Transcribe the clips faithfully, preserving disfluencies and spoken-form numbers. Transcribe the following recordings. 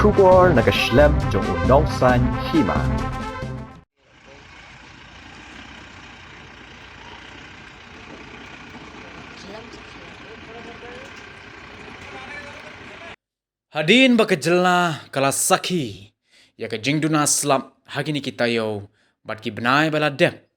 Khubor na ka shlem jong u nongsan hima. Hadien ba ka jylla ka la sakhi ïa ka jingduna slap ha kine ki taïew bad ki bnai ba la dep,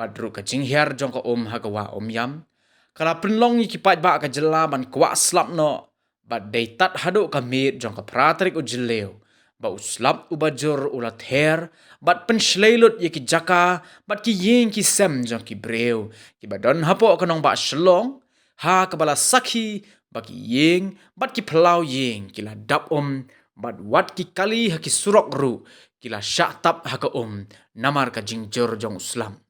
bad ruh ka jinghiar jong ka um ha ka wah Umiam, ka la pynlong ïa ki paidbah ka jylla ban kwah slap noh, bad dei tad haduh ka miet jong ka phra tarik u Jylliew ba u slap uba jur u la ther bad pynshlei lut ïa ki jaka bad ki ïing ki sem jong ki briew kiba don hapoh ka nongbah Shillong, ha kaba la sakhi ba ki ïing bad ki phyllaw ïing ki la dap um, bad wat ki kali ha ki surok ruh ki la shah tap ha ka um namar ka jingjur jong u slap.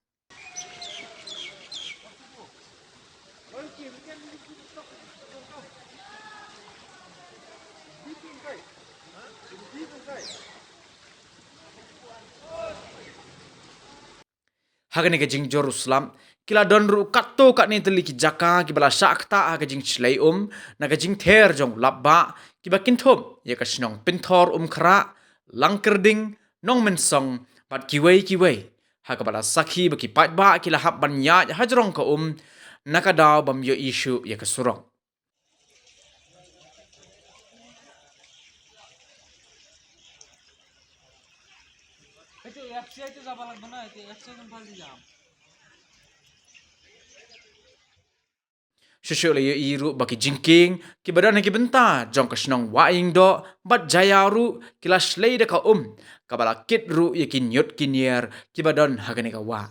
Ha kane ka jingjur u slap, ki la don ruh katto katne tylli ki jaka kiba la shah ktah ha ka jingshlei um na ka jingther jong u lapbah, kiba kynthup ïa ka shnong Pynthor, Umkhrah, Langkyrding, Nongmynsong bad kiwei kiwei, ha kaba la sakhi ba ki paidbah ki la hap ban ïaid hajrong ka um na ka daw bym ïohi shuh ïa ka surok. Shuh shuh la ïohi ruh ba ki jingkieng kiba don ha ki bynta jong ka shnong Wahiong Doh bad Jaiaw ruh ki la shlei da ka um, kaba la kit ruh ïa ki ñiut ki ñier kiba don ha kane ka wah.